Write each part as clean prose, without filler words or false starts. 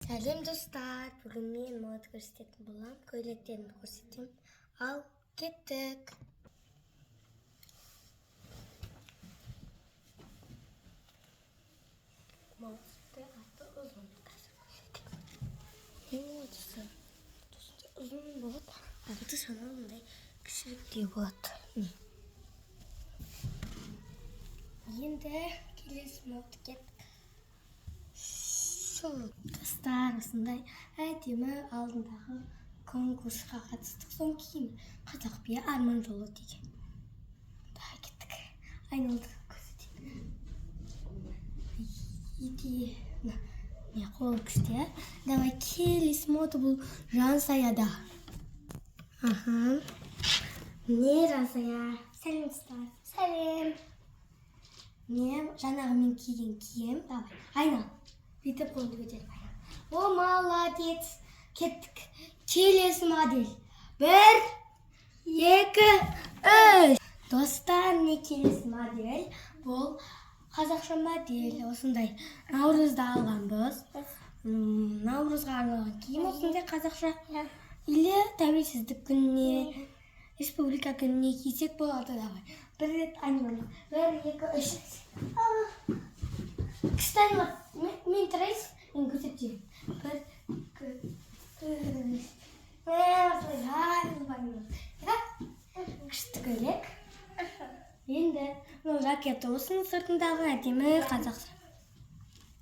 Сәлем, достар! Бүгін мен мода көрсететін боламын, көйлектерімді көрсетемін. Ал кеттік. Модасы аты ұзын. Қазір көрсетемін. Не модасы? Осындай ұзын болады, алды шамалы мындай кішіректеу болады. Міне. Енді келесі мода кеттік. Шу, достар, осындай әдемі алдындағы конкурсқа қатыстық. Соның киімі «Қазақ биі арман жолы» деген. Да, кеттік. Айналдырып көрсетейін. Иди. Мына, не қолы күшті, иә? Давай, келесі мода бұл Жансаяда. Аха. Не, Жансая? Сәлем, достар. Сәлем. Не, жаңағы мен киген киім. Давай, айнал. Бүйтіп қолыңды көтеріп айнал. О, молодец. Кеттік. Келесі модель. Бір, екі, үш. Достар, не, келесі модель. Бұл қазақша модель. Осындай наурызда алғанбыз. Наурызға арналған киім осындай қазақша. Или тәуелсіздік күніне, республика күніне кисек болады. Давай. Бір рет айналайық. Бір, екі, үш. Күшті айналады. Мен тұрайыншы, мен көрсетейін. Бір, екі, үш. Мә, осылай жайылып айналады. Иә? Күшті көйлек. Енді мынау жакеті, осының сыртындағы әдемі қазақша.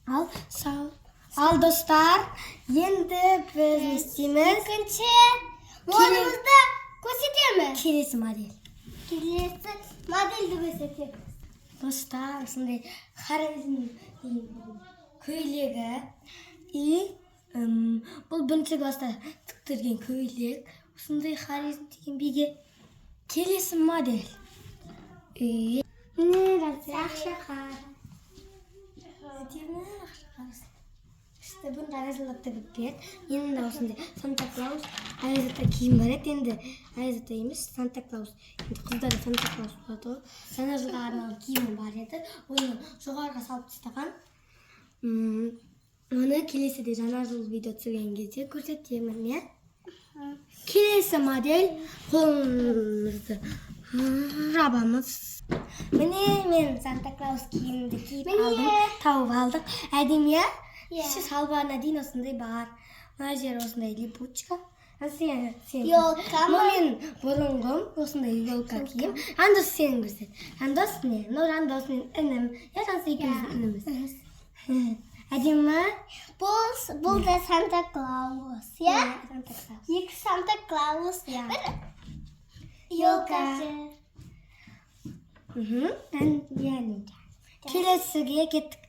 Ал, сау. Ал, достар, енді біз не істейміз? Екінші модамызды көрсетеміз. Келесі модель. Келесі модельді көрсетеміз. Достар, осындай Хорезм деген көйлегі. И бұл бірінші класста тіктірген көйлек. Осындай Хорезм деген биге. Келесі модель. И міне, Ақшақар. Әдемі Ақшақар. Күшті, бұны да Аяз тігіп берді. Менің де осындай Санта Клаус, Аяз ата киім бар еді енді. Аяз ата емес, Санта Клаус. Енді қыздар Санта Клаус болады ғой. Жаңа жылға арналған киімім бар еді. Оны жоғарыға салып тастаған. Оны келесіде жаңа жыл видео түсірген кезде көрсетемін, иә? Келесі модель, қолымызды жабамыз. Міне, мен Санта Клаус киімімді киіп Міне. алдым, тауып алдық. Әдемі, иә? Иә. Іші шалбарына дейін осындай бар. Мына жері осындай липучка. А сен. Елка ма? Мынау менің бұрынғым, осындай елка киім. Жандос, сен көрсет. Жандос не? Мынау Жандос, менің інім. Иә, Жандос екеуміздің ініміз. Әдемі ма? Бұл да Санта Клаус, иә? Санта Клаус. Екі Санта Клаус, Иә. бір Елка. елкасы. Мхм. Яғни. Келесіге кеттік.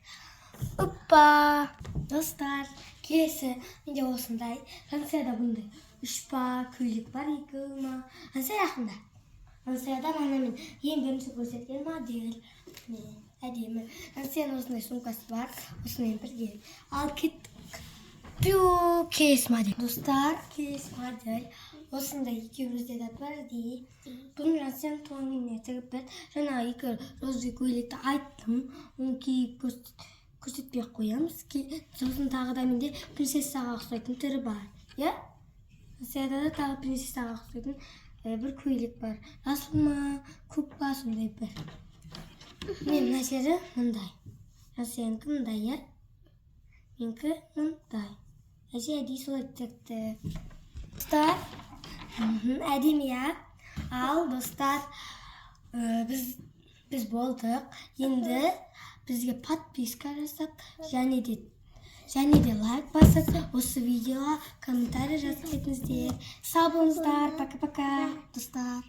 Оппа! Достар, келесі менде осындай. Жансаяда бұндай үш па көйлек бар, екеу ма? Жансая, жақында. Жансаяда мана мен ең бірінші көрсеткен модель. Міне, әдемі. Жансаяның осындай сумкасы бар. Осымен бірге. Ал кеттік. Пю, келесі модель. Достар, келесі модель. Осындай екеумізде де бірдей. Бұны Жансаяның туған күніне тігіп берді. Жаңағы екі розовый көйлекті айттым. Оны киіп көрсетпей ақ қоямыз. Сосын тағы да менде принцессаға ұқсайтын түрі бар. Иә? Жансаяда да тағы принцессаға ұқсайтын бір көйлек бар. Жасыл ма, көк па, сондай бір. Міне, мына жері мындай. Жансаянікі мындай, иә? Менікі мындай. Әже әдейі солай тікті. Достар, әдемі, иә? Ал, достар, біз болдық. Енді бізге подписка жасап, және де лайк басып, осы видеоға комментарий жазып кетіңіздер. Сау болыңыздар. Пока-пока, достар.